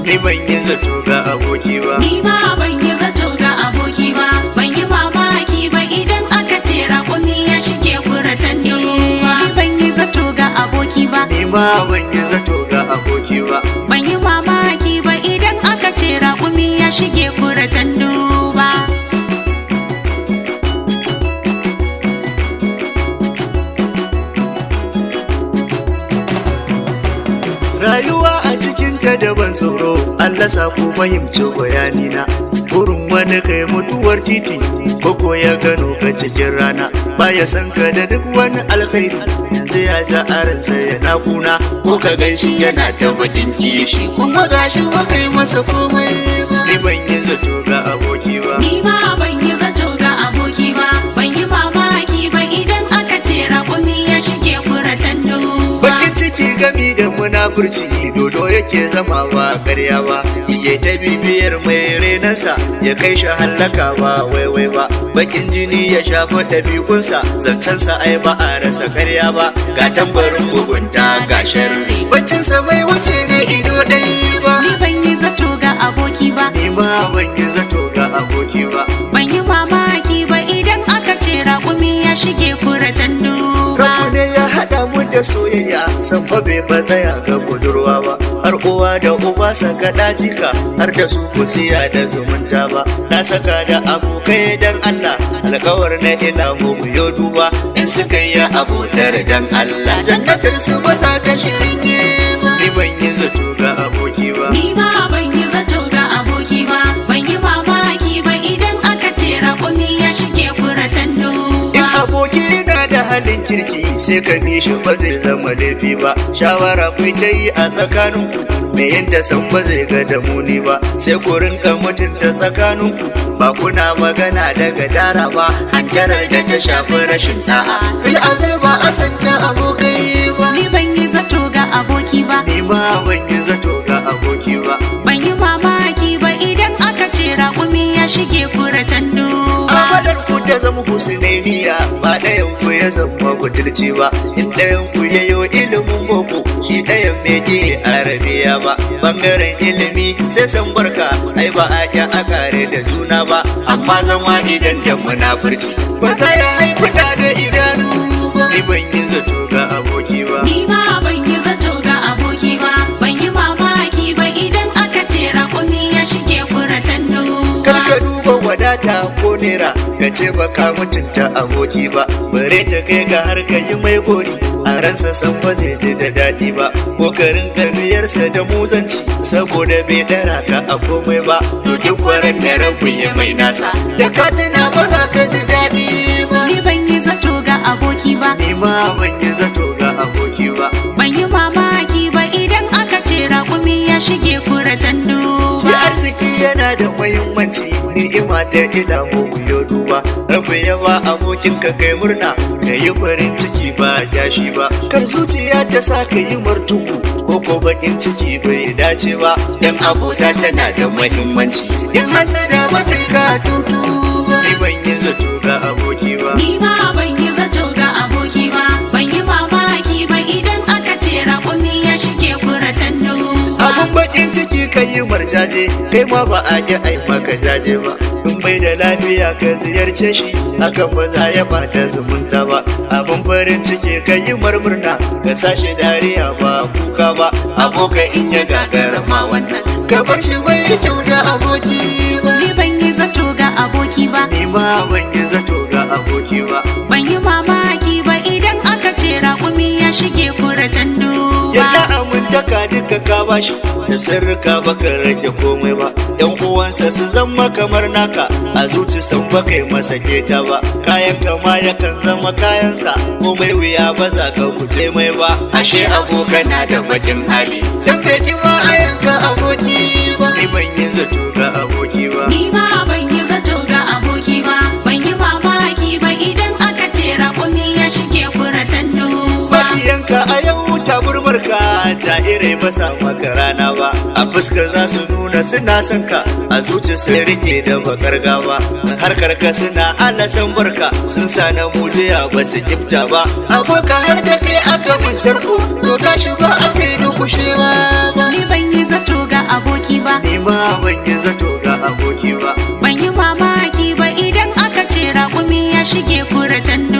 Ni ban yi zato ga aboki ba. Ni ma ban yi zato ga aboki ba, ban yi mamaki ba idan aka ce raƙumi ya shige kuratan duba. Ni ban yi zato ga aboki ba, Ni ma ban yi zato ga aboki ba. ban yi mamaki ba idan aka ce raƙumi ya shige kuratan duba. Rayuwa a cikin ta daban tsoro, Allah sa ku fahimci bayanina. Burin wani kai mutuwar titi, koko ya gano ka cikin rana. Baya san ka da duk wani alkhairi, yanzu ya ja aransa yana kuna. Ko ka ganshi yana ta bakin kishi, kuma gashi ba kai masa komai ba. Ni ban yi zato ga aboki ba. Ni ma ban yi zato ga aboki ba, ban yi mamaki ba idan aka ce raƙumi ya shige kuratan duba. Bakin ciki gami da munafurci dodo yake zama ba karya ba, iye ta bibiyar mai renansa ya kai shi hallaka ba waiwai ba. Bakin jini ya shafa ɗabi'unsa, zancensa ai ba a rasa karya ba. Ga tambarin mugunta ga sharri, baccinsa bai wuce ne ido ɗaya ba. Ni ban yi zato ga aboki ba, Ni ma ban yi zato ga aboki ba. ban yi mamaki ba idan aka ce raƙumi ya shige kuratan duba. Rabu ne ya haɗa mu da soyayya, san fa bai ba tsaya ga budurwa ba, har uwa da uba saka ɗajika, har da su kusiya da zumunta ba. Na saka da abokai dan Allah, alkawar na ina mu yo duba, in suka yi abotar dan Allah, jannatar su ba za ta shirye ba. Ni ban yi zato ga aboki ba. Ni ma ban yi zato ga aboki ba, ban yi mamaki ba idan aka ce raƙumi ya shige kuratan In duba. aboki na da halin kirki sai ka bi shi ba zai zama laifi ba. Shawara ku ta yi a tsakaninku, me yadda san ba zai ga da muni ba. Sai ku rinka mutunta tsakaninku, ba kuna magana daga dara ba. Hantarar da ta shafi rashin da'a. Fil azal ba a san ta abokai ba. Ni ban yi zato ga aboki ba, Ni ma ban yi zato ga aboki ba. ban yi mamaki ba idan aka ce raƙumi ya shige kuratan duba. Amadar ku ta zama husunainiya, ba ɗayan ku ya zama butulci ba. In ɗayan ku ya yo ilimin boko, shi ɗayan bai je arabiya ba. Bangaren ilimi sai san barka, ai ba a ƙi a kare da juna ba. Amma zama idan da munafurci ba za ya haifi ɗa da idanu ba. Ni ban yi zato ga aboki ba. Ni ma ban yi zato ga aboki ba, ban yi mamaki ba idan aka ce raƙumi ya shige kuratan Kar duba. ka duba wadata ko nera, ka ce ba ka mutunta aboki ba. Bare ta kai ga har ka yi mai gori, a ransa san ba zai ji da daɗi ba. Ko ka rinka biyarsa da muzanci saboda bai ɗara ka a komai ba. To duk waran da rabu ya mai nasa, da ka tuna ba za ka ji daɗi ba. Ni ban yi zato ga aboki ba, Ni ma ban yi zato ga aboki ba. ban yi mamaki ba idan aka ce raƙumi ya shige kuratan Shi duba. arziki yana da muhimmanci, ni'ima ta ila mu yo duba. Rabu ya ba abokin ka kai murna, ka yi farin ciki ba tashi ba. Kar zuciya ta sa ka yi martuku, ko ko bakin ciki bai dace ba. Dan abota tana da muhimmanci, in hasada ba ta ka tutu ba. Ni ban yi zato ga aboki ba. Ni ma ban yi zato ga aboki ba, ban yi mamaki ba idan aka ce raƙumi ya shige kuratan duba. Abun bakin ciki ka yi marjaje, kai ma ba a ƙi ai maka jaje ba. In bai da lafiya ka ziyarce shi, hakan ba za ya bata zumunta ba. Abun farin ciki ka yi murmurna, ka sa shi dariya ba kuka ba. Abokai in ya gagara ma wannan, ka bar shi bai yi kyau da aboki ba. Ni ban yi zato ga aboki ba, Ni ma ban yi zato ga aboki ba. ban yi mamaki ba idan aka ce raƙumi ya shige kuratan duba. Yadda amintaka duka ka bashi, da sirrika baka rage komai ba. Yan uwansa su zama kamar naka, a zuci san baka yi masa keta ba. Kayan kama yakan zama kayansa, komai wuya ba za ka guje mai ba. Ashe abokana da bakin hali, dan bai ki ma a yanka aboki ba. Ni ban yi zato ga aboki ba. Ni ma ban yi zato ga aboki ba, ban yi mamaki ba idan aka ce raƙumi ya shige kuratan duba. Makiyanka a yau taburmarka, jairai ba fasa maka rana ba. A fuskar za su nuna suna son ka, a zuci sun rike da bakar gaba. Harkar ka suna alasan barka, sun sa na mujiya ba su kifta ba. Aboka har da kai aka mintar ku, to tashi ba aka yi dukushewa ba. Ni ban yi zato ga aboki ba. Ni ma ban yi zato ga aboki ba. Ban yi mamaki ba idan aka ce raƙumi ya shige kuratan.